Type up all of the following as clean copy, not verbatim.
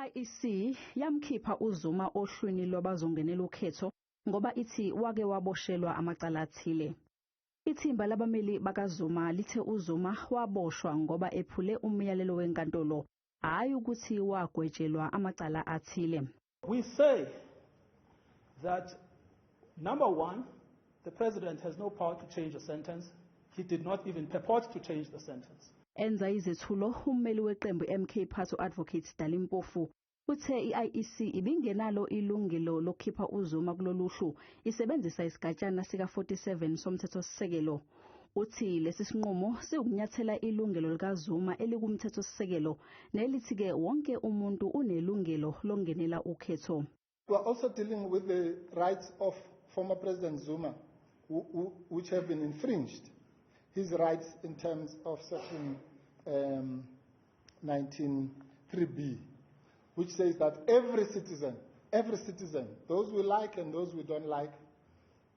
I-IEC yamkhipha uZuma ohlwini lwabazongenela ukhetho ngoba ithi wake waboshelwa amacala athile. Ithimba labameli bakaZuma lithe uZuma waboshwa ngoba ephule umyalelo wenkantolo, hhayi ukuthi wagwetshelwa amacala athile. We say that, number one, the president has no power to change a sentence. He did not even purport to change the sentence. Enza izethulo, ummeli weqembu MK Party, Advocate Dali Mpofu, uthe i-IEC ibingenalo ilungelo lokukhipha uZuma kulolu hlu isebenzisa isigatshana sika-47 somthethosisekelo. Uthi lesi sinqumo siwukunyathela ilungelo likaZuma elikumthethosisekelo nelithi-ke wonke umuntu unelungelo lokungenela ukhetho. We are also dealing with the rights of former President Zuma, which have been infringed. His rights in terms of section 19(3)(b), which says that every citizen, those we like and those we don't like,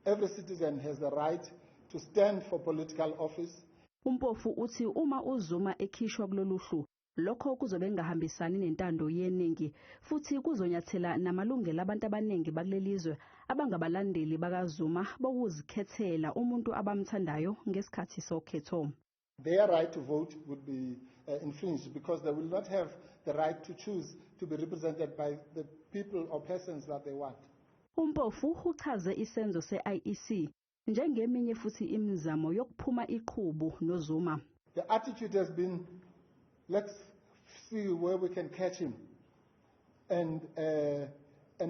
every citizen has the right to stand for political office. UMpofu uthi uma uZuma ekhishwa kulolu hlu, lokho kuzobe kungahambisani nentando yeningi futhi kuzonyathela namalungelo abantu abaningi bakuleli zwe abangabalandeli bakaZuma bokuzikhethela umuntu abamthandayo ngesikhathi sokhetho. Their right to vote would be infringed because they will not have the right to choose to be represented by the people or persons that they want. UMpofu uchaze isenzo se-IEC njengeminye futhi imizamo yokuphuma iqhubu noZuma. The attitude has been, let's see where we can catch him. And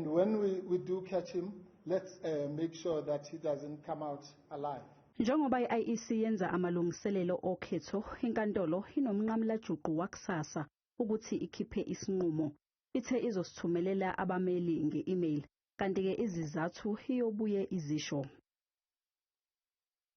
when we do catch him, let's make sure that he doesn't come out alive. Njengoba i-IEC yenza amalungiselelo okhetho, inkantolo inomnqamulajuqu wakusasa ukuthi ikhiphe isinqumo. Ithe izosithumelela abameli nge-email, kanti-ke izizathu iyobuye izisho.